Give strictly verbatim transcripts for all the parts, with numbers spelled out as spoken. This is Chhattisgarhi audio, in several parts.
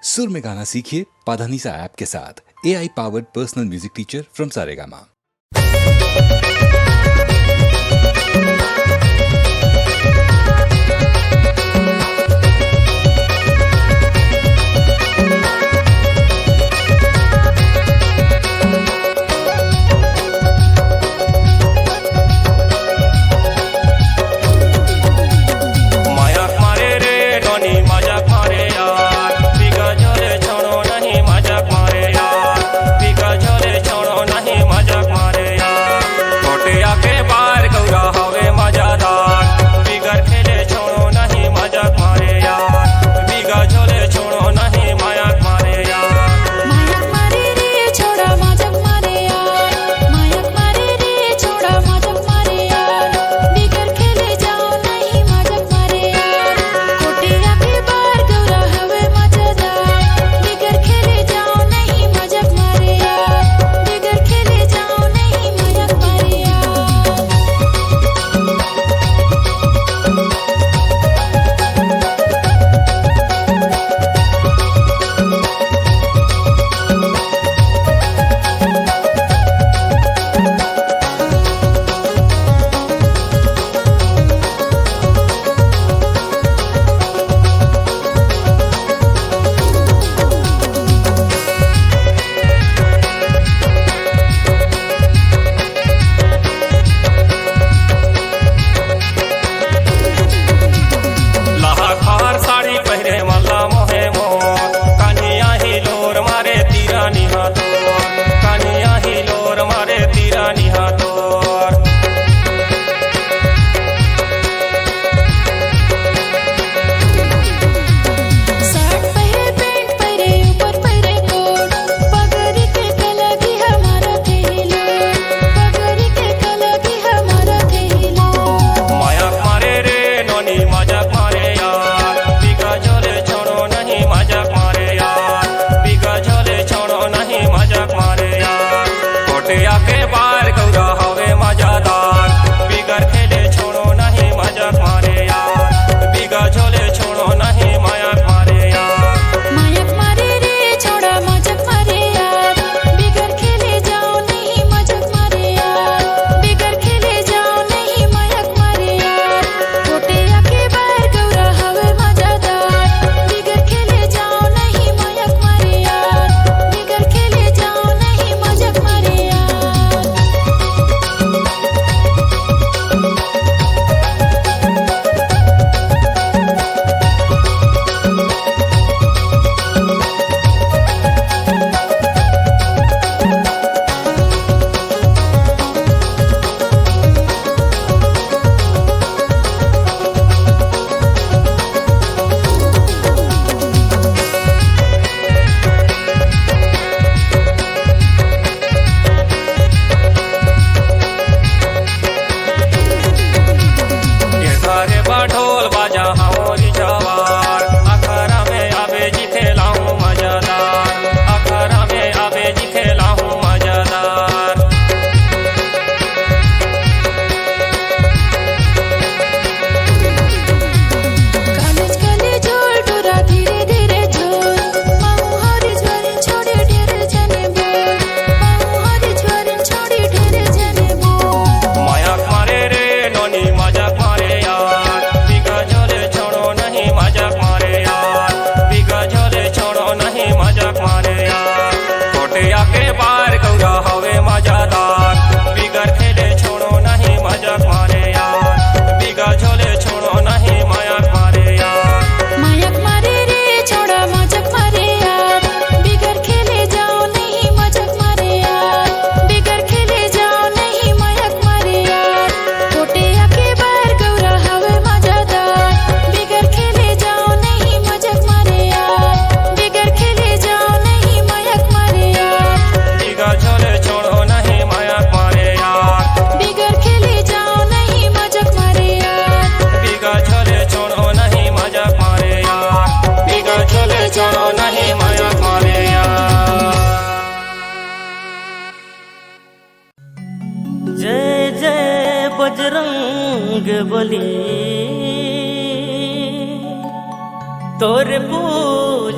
सुर में गाना सीखिए पाधानीसा ऐप के साथ। A I powered personal music teacher from Saregama.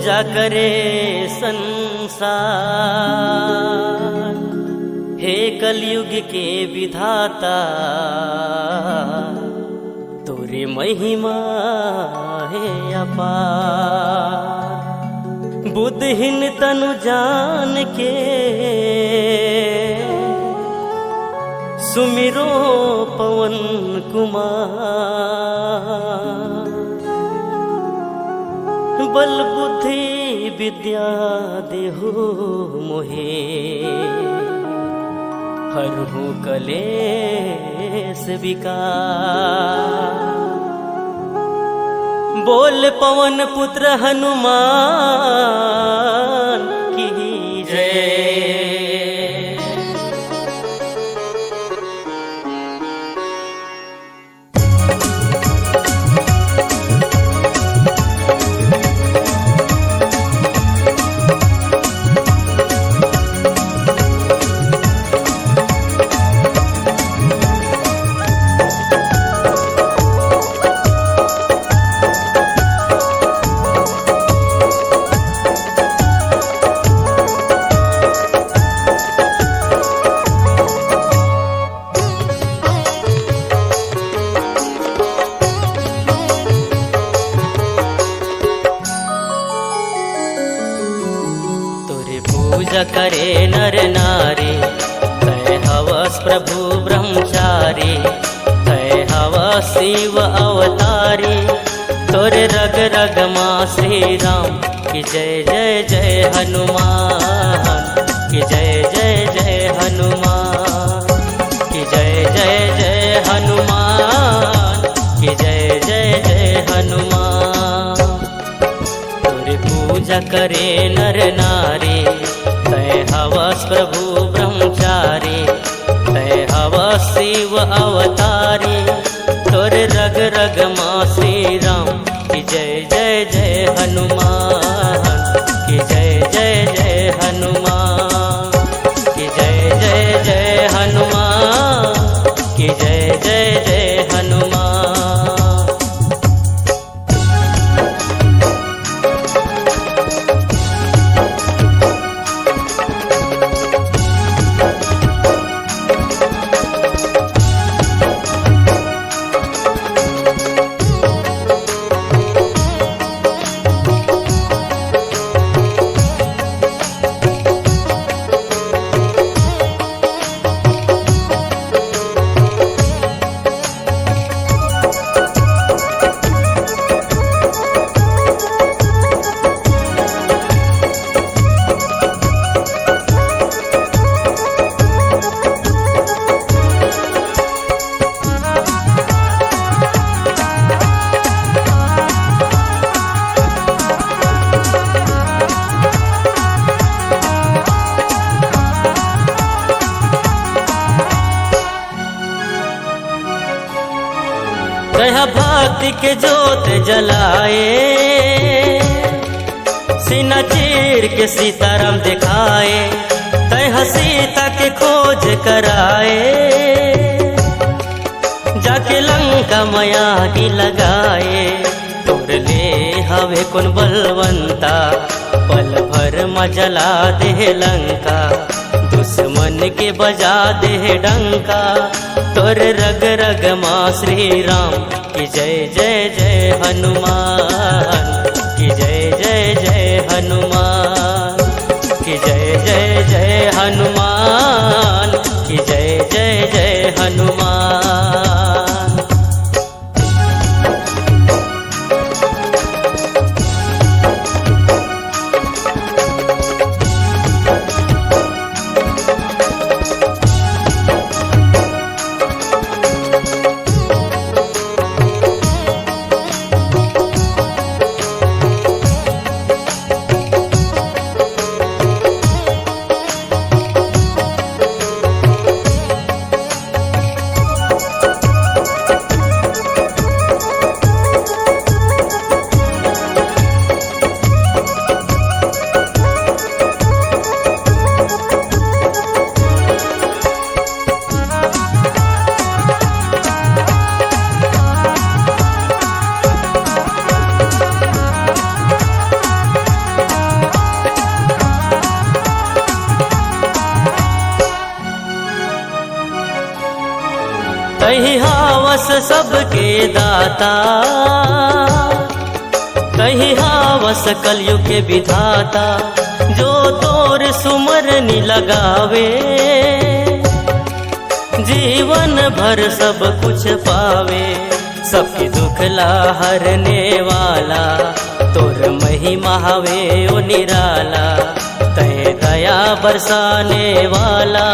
जा करे संसार, हे कलयुग के विधाता, तोरे महिमा हे अपार। बुद्धहीन तनु जान के सुमिरो पवन कुमार। बल बुद्धि विद्या देहु मोहे, हरहु कलेश विकार। बोल पवन पुत्र हनुमान की जय। तोरे पूजा करे नर नारी, तय हवस प्रभु ब्रह्मचारी, तय हवस शिव अवतारी। तोरे रग रग मा श्री राम की जय जय जय हनुमान, की जय जय जय हनुमान, की जय जय जय हनुमान, की जय जय जय हनुमान। तोरे पूजा करे नर नारी, तय हवस प्रभु ब्रह्मचारी, तय हवस शिव अवतारी। तोरे रग रग मा श्री राम की जय जय जय हनुमान, की जय जय जय हनुमान, की जय जय जय हनुमान, की जय जय जय हनुमान। तैं हा भक्ति के जोत जलाए, सीना चीर के सीताराम दिखाए। तैं हा सीता के खोज कराए, जाके लंका म आगी लगाए। तोर ले हवे कोन बलवंता, पल भर म जला दे लंका। दुश्मन के बजा दे डंका। तोर रग रग मा श्री राम की जय जय जय हनुमान, की जय जय जय हनुमान, की जय जय जय हनुमान, की जय जय जय हनुमान। सबके दाता, तहीं हावस कलयुग के विधाता, जो तोर सुमरनी लगावे, जीवन भर सब कुछ पावे। सबके दुख ला हरने वाला, तोर महिमा हवे ओ निराला। तैं दया बरसाने वाला,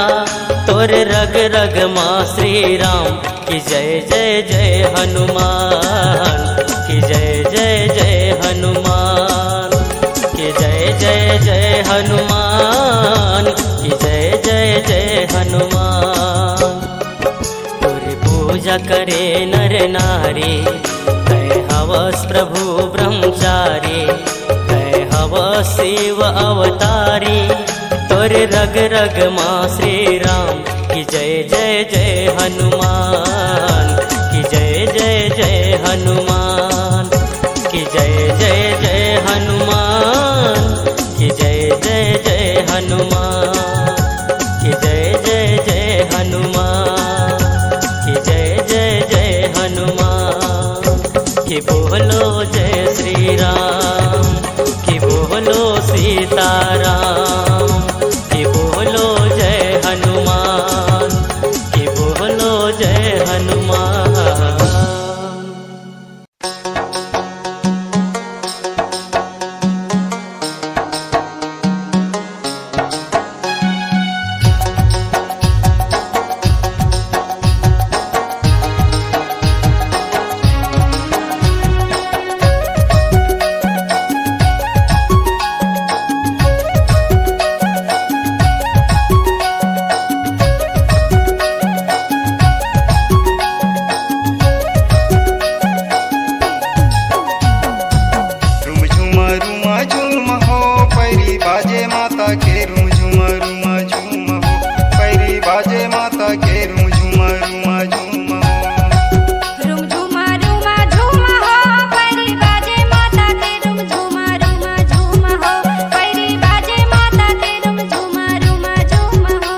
तोर रग रग मा श्री राम। कि जय जय जय हनुमान, कि जय जय जय हनुमान, कि जय जय जय हनुमान, कि जय जय जय हनुमान। तोर पूजा करे नर नारी, तैं हवस प्रभु ब्रह्मचारी, तैं हवस शिव अवतारी। तोर रग रग मा श्री राम। कि जय जय जय हनुमान, कि जय जय जय हनुमान, कि जय जय जय हनुमान, कि जय जय जय हनुमान, कि जय जय जय हनुमान, कि जय जय जय हनुमान। कि बोलो जय श्री राम, कि बोलो सीताराम, कि बोलो जय हनुमान, कि बोलो जय हनुमान। रुम झुमा रुमा झुम हो, पैरी बाजे माता के। रुम झुमा रुमा झुम हो, पैरी बाजे माता के। रुम झुमा रुमा झुम हो। रुम झुमा रुमा झुम हो, पैरी बाजे माता के। रुम झुमा रुमा झुम हो, पैरी बाजे माता के। रुम झुमा रुमा झुम हो।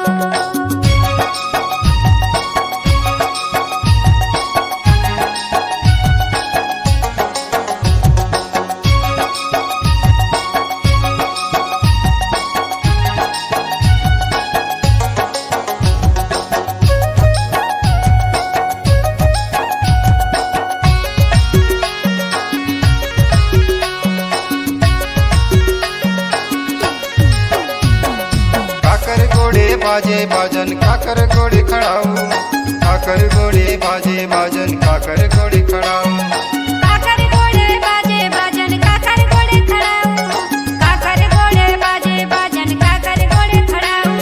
काकर गोड़े बाजे बाजन, काकर गोड़े खड़ाऊ, काकर गोड़े बाजे बाजन, काकर गोड़े खड़ाऊ। काकर गोड़े बाजे बाजन, काकर गोड़े खड़ाऊ, काकर गोड़े बाजे बाजन, काकर गोड़े खड़ाऊ।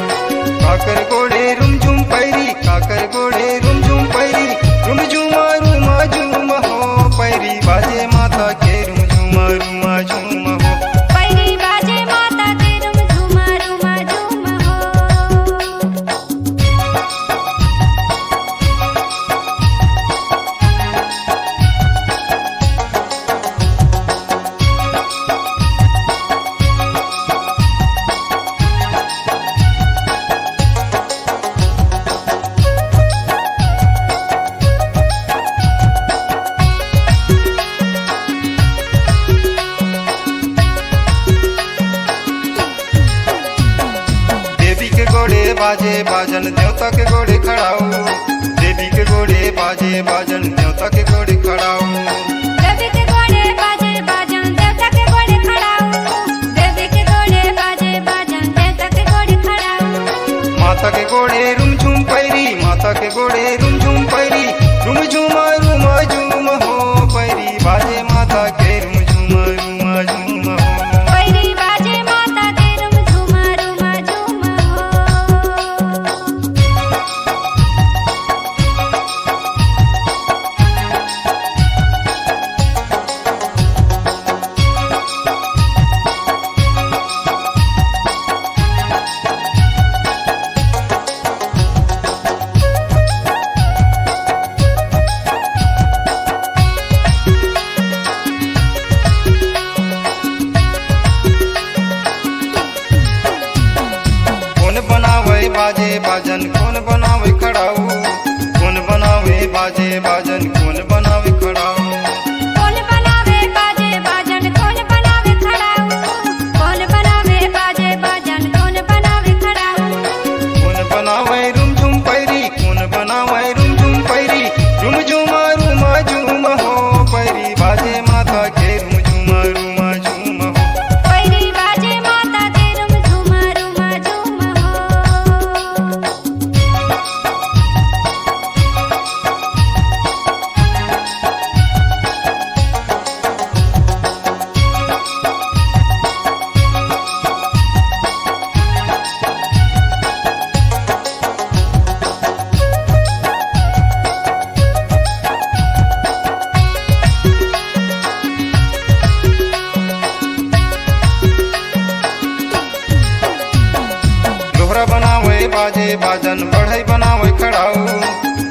काकर गोड़े रुमझुम पैरी, काकर गोड़े रुमझुम पैरी, रुमझुमा रुमा झुम हो पैरी बाजे माता के, रुमझुमा रुमा झुम हो। पैरी बाजे माता के, रुमझुमा रुमा झुम हो। देवी के गोड़े बाजे बाजन, देवता के गोड़े खड़ाऊ। देवी के गोड़े बाजे बाजन, देवता के गोड़े खड़ाऊ। देवी के गोड़े बाजे बाजन, देवता के गोड़े खड़ाऊ। देवी के गोड़े बाजे बाजन, देवता के गोड़े खड़ाऊ। माता के गोड़े रुमझुम पैरी, माता के गोड़े रुमझुम पैरी, रुमझुमा रुमा झुम हो पैरी बाजे माता के, रुमझुमा रुमा झुम हो। पैरी बाजे माता के, रुमझुमा रुमा झुम हो। कोन बनावे बाजे बाजन, कोन बनावे खड़ाऊ, कोन बनावे बाजे बाजे बाजन कोन बनावे खड़ाऊ? कोन बनावे बाजे बाजन, कोन बनावे खड़ाऊ? कोन बनावे बाजे बाजन, कोन बनावे खड़ाऊ? कोन बनावे रुमझुम पैरी, कोन बनावे रुमझुम पैरी, रुमझुमा रुमा झुम हो पैरी, बाजे माता के रुमझुमा रुमा झुम हो। पैरी बाजे माता के रुमझुमा रुमा झुम हो। लोहरा बनावे बाजे बाजन, बढ़ई बनावे खड़ाऊ।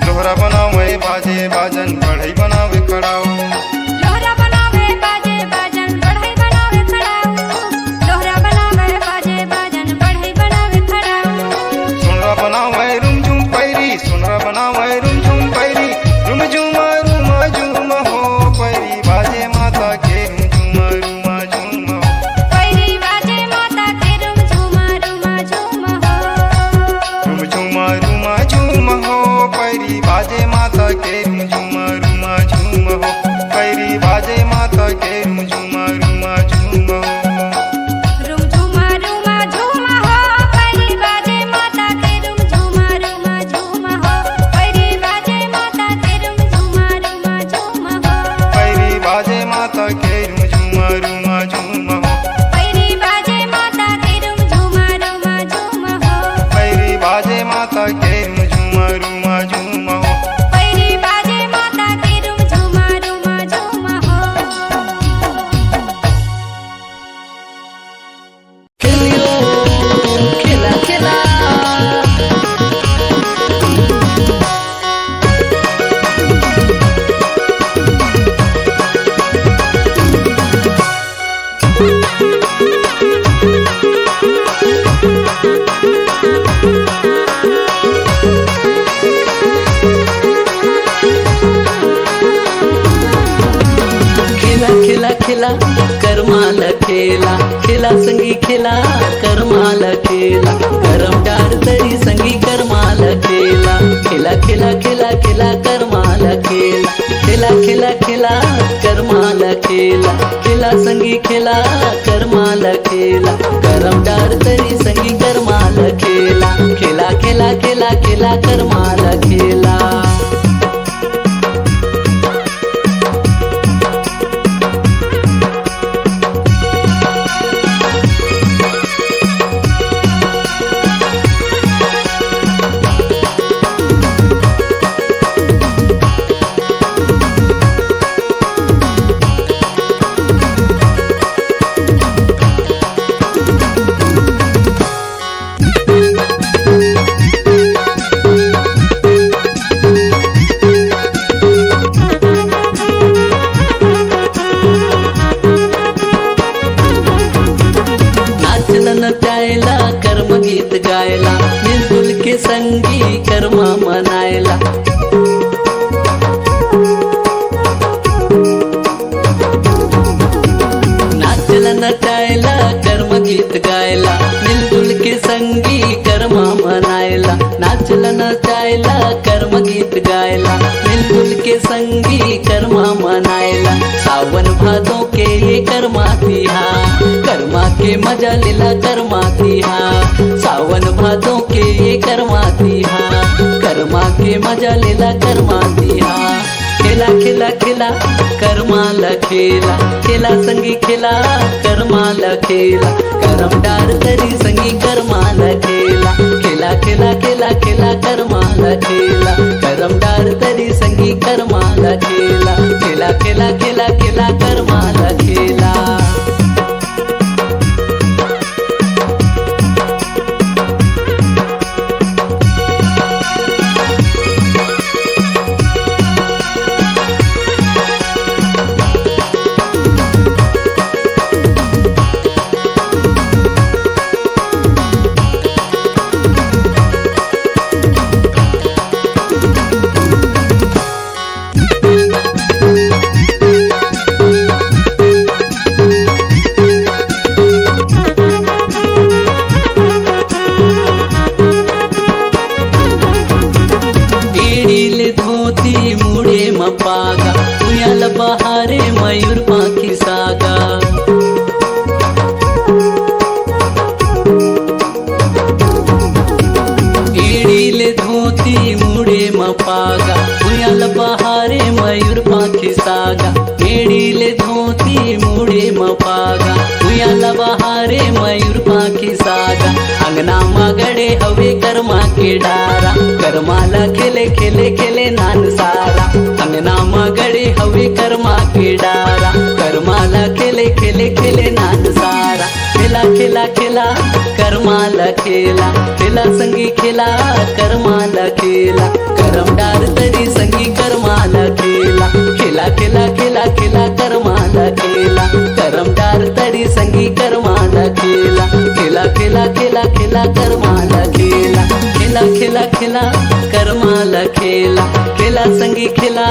लोहरा बनावे बाजे बाजन, बढ़ई बनावे खड़ाऊ। लोहरा बनावे बाजे बाजन, बढ़ई बनावे खड़ाऊ। लोहरा बनावे बाजे बाजन, बढ़ई बनावे खड़ाऊ। सोनरा बनावे रुमझुम पैरी, सोनरा बनावे रुमझुम पैरी, रुमझुमा रुमा झुम हो पैरी, बाजे माता के रुमझुमा रुमा झुम हो। पैरी बाजे माता के रुमझुमा रुमा झुम हो। रुमझुमा रुमा झुम हो, पैरी बाजे माता के रुमझुमा रुमा झुम हो। पैरी बाजे माता के रुमझुमा रुमा झुम हो। रुमझुमा रुमा झुम हो, पैरी बाजे माता के रुमझुमा रुमा झुम हो। पैरी बाजे माता के रुमझुमा रुमा झुम हो। पैरी बाजे माता के रुमझुमा रुमा झुम हो। पैरी बाजे माता के रुमझुमा रुमा झुम हो। पैरी बाजे माता के रुमझुमा रुमा झुम हो। पैरी बाजे माता के रुमझुमा रुमा झुम हो। खेलियो, खेला, खेला। खेला, खेला, खेला, करमा ल खेला, खेला संगी खेला, करमा ल खेला, करम डार तरी संगी करमा ल खेला, खेला, खेला, खेला, खेला, करमा ल खेला, खेला, खेला, खेला, करमा ल खेला, खेला संगी खेला, करमा ल खेला, करम डार तरी संगी करमा ल खेला, खेला, खेला, खेला, खेला, करमा ल खेला। नाचलन त्यायला कर्म गीत गायला, मिलजुल के संगी कर्म मनायला। नाचला नचायला, कर्म गीत गायला, मिलजुल के संगी कर्म मनायला। नाचला नचायला, कर्म गीत गायला, मिलजुल के संगी कर्म मनायला। सावन भादों के ये कर्मा तिहार, कर्मा के मजा लेला कर्मा तिहार। सावन भादों के ये कर्मा तिहार, कर्मा के मजा लेला कर्मा तिहार। खेला, खेला, खेला, करमा ल खेला, खेला संगी खेला, करमा ल खेला, करम डार तरी संगी करमा ल खेला, खेला, खेला, खेला, खेला, करमा ल खेला, करम डार तरी संगी करमा ल खेला, खेला, खेला, खेला, खेला, करमा ल खेला। गड़े हवे करमा के डारा, करमा ला खेले खेले खेले नान सारा। अंगना मा गड़े हवे करमा के डारा, करमा ला खेले खेले खेले नान सारा। खेला खेला खेला करमा ला खेला, खेला संगी खेला करमा ला खेला। करम डार तरी संगी करमा ला खेला, खेला खेला खेला खेला करमा ला खेला। करम डार तरी संगी करमा ला खेला, खेला खेला खेला खेला करमा ला खेला। खेला खेला खेला करमा ला खेला, खेला संगी खेला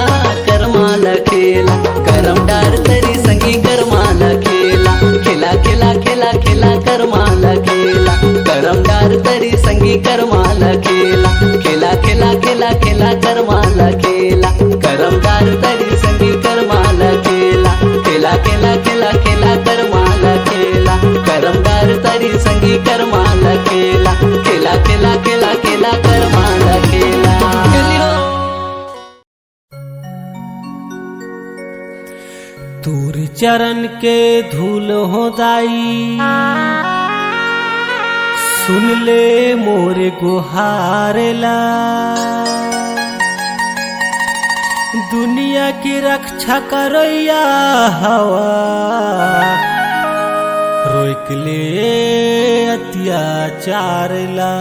करमा ला खेला। करम डार तरी संगी करमा ला खेला, खेला खेला खेला खेला करमा ला खेला। करम डार तरी संगी करमा ला खेला, खेला खेला खेला खेला करमा ला खेला। करम डार तरी संगी करमा ला खेला, खेला खेला खेला खेला करमा ला खेला। करम डार तरी संगी करमा ला खेला, खेला खेला खेला खेला करमा ला खेला। तोर चरण के धूल हो दाई, सुन ले मोर गुहार ला। दुनिया के रक्षा करैया हवा, रोक ले अत्याचार ला।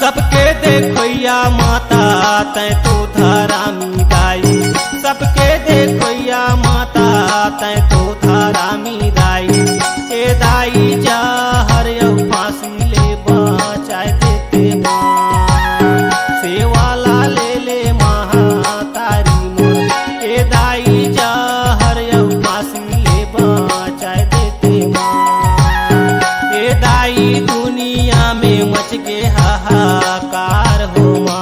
सबके देखोइया माता तै तो धरामी दाई, सबके देखोइया माता तै तो धरामी दाई। ए दाई जहर अउ फांसी ले बचाए देते माँ, सेवा ला ले ले महातारी मोर। ए दाई जहर अउ फांसी ले बचाए देते माँ। ए दाई दुनिया में मच गे हाहाकार हो माँ।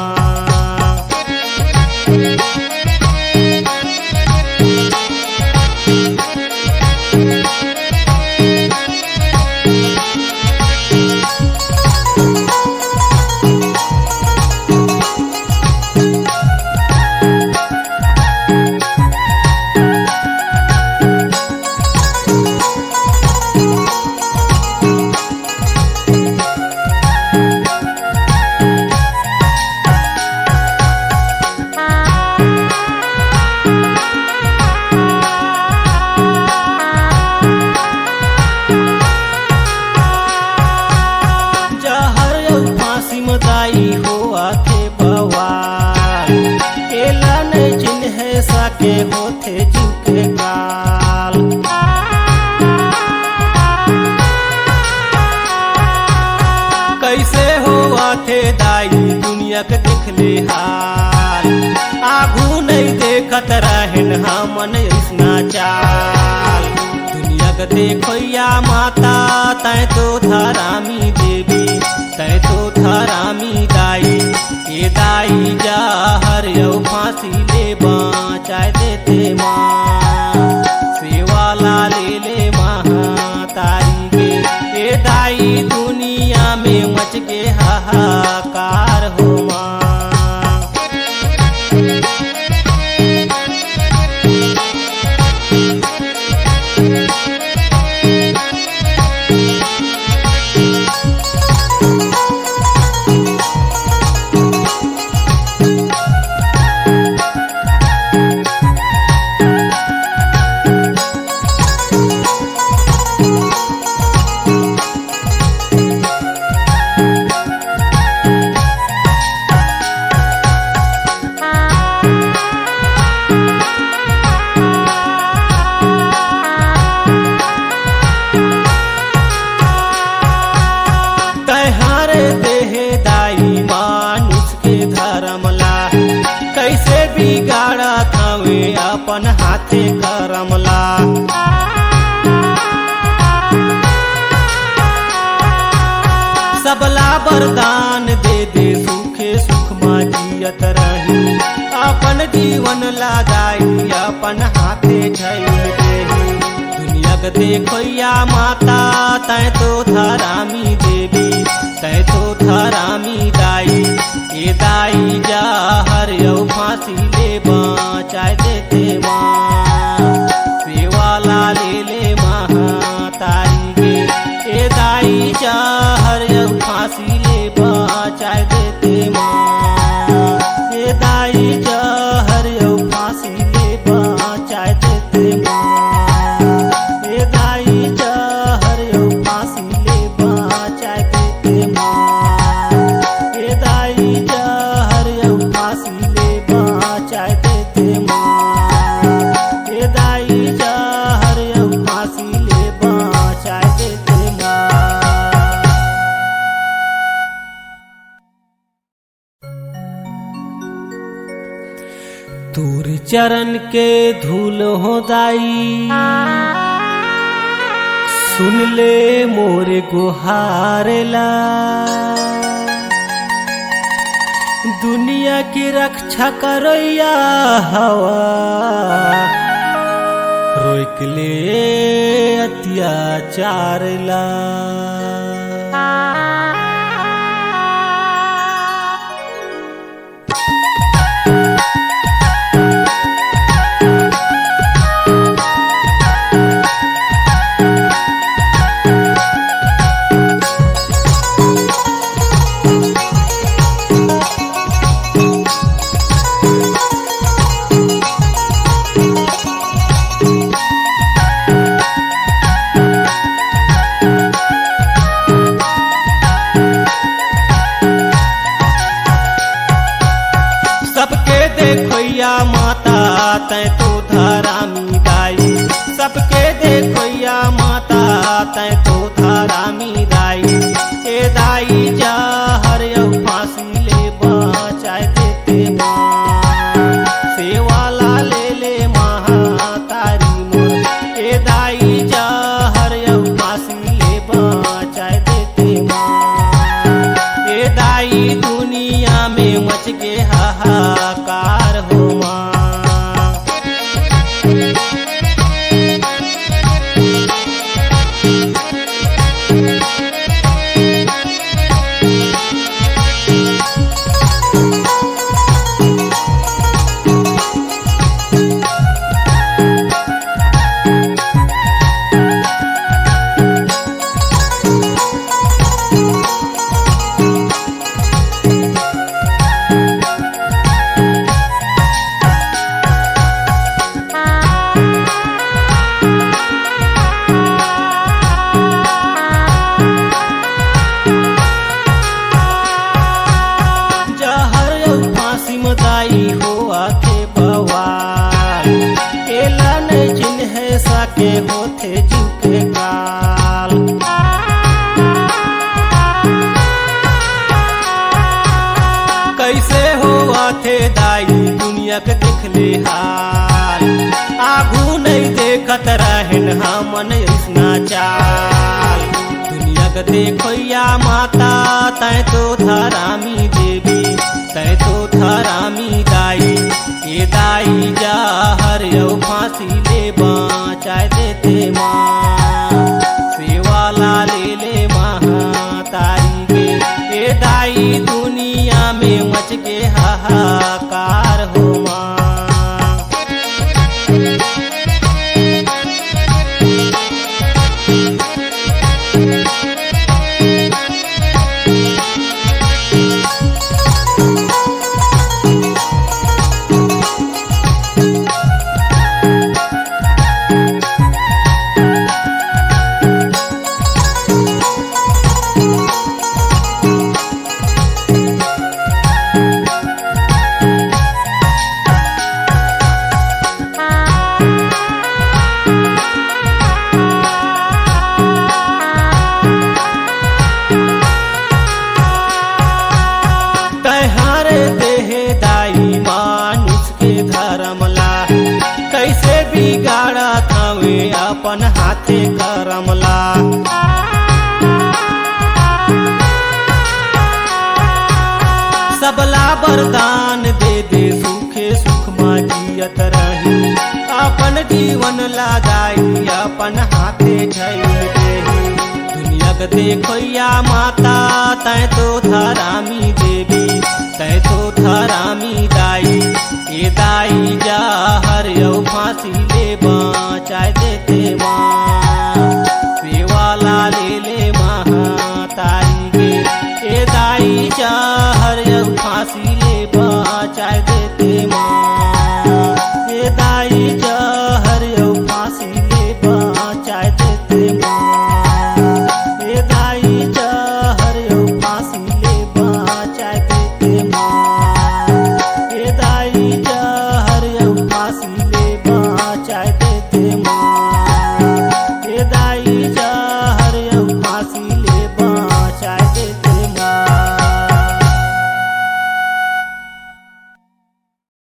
जहर अउ फांसी म दाई होवथे बवाल, एला नइ चिन्हे सके होथे जुग के काल। कइसे होवथे दाई दुनिया के देख ले हाल, आघू नइ देखत रहेन हमन अइसना चाल। दुनिया के देखोइया माता तै तो धरामी देवी, तै तो धरामी दाई। ए दाई जहर अउ फांसी ले बचाए देते माँ, सेवा ला ले ले महातारी के। ए दाई दुनिया में मच गे हाहाकार हो माँ। हाथे करम ला। सबला वरदान दे दे, सुखे सुख मा जियत रही। अपन जीवन ला दाई अपन हाथे झैल देही। दुनिया के देखोइया माता, तैं तो धरामी देवी, तैं तो धरामी दाई। ए दाई जहर अउ फांसी ले बचाय देते माँ, सेवा ला ले ले महतारी गे। ए दाई जहर अउ फांसी ले बचाय देते माँ, ए दाई जहर अउ फांसी ले बचाय देते माँ, ए दाई जहर अउ फांसी ले बचाय देते माँ, ए दाई जहर अउ फांसी ले बचाय देते माँ, ए दाई जहर अउ फांसी ले बचाय देते माँ। तोर चरण के धूल हो दाई, सुन ले मोर गुहार ला। दुनिया के रक्षा करोइया हवा, रोक ले अत्याचार ला। सबके देखोइया माता, तैं तो धरामी दाई। सबके देखोइया माता, तैं तो धरामी दाई। ए दाई जहर अउ फांसी ले बचाय देते माँ, सेवा ला ले ले महतारी मोर। ए दाई जहर अउ फांसी ले बचाय देते माँ, ए दाई दुनिया में मच गे हाहाकार हो माँ। जहर अउ फांसी म दाई होवथे बवाल, एला नइ चिन्हे सके होथे जुग के काल। कइसे होवथे दाई दुनिया के देख ले हाल, आगू नइ देखत रहेन हमन अइसना चाल। दुनिया के देखोइया माता, तैं तो धरामी देवी, तैं तो धरामी दाई। ए दाई जहर अउ फांसी ले बचाय देते माँ, सेवा ला ले ले महतारी गे। ए दाई दुनिया में मच गे हाहाकार हो माँ। बिगाड़त हवे अपन हाथे करम ला। सबला वरदान दे दे, सुखे सुख मा जियत रही। अपन जीवन ला दाई अपन हाथे झैल देही। दुनिया के देखोइया माता, तैं तो धरामी देवी, तैं तो धरामी दाई। ए दाई, जहर अउ फांसी ले बचाए देते माँ।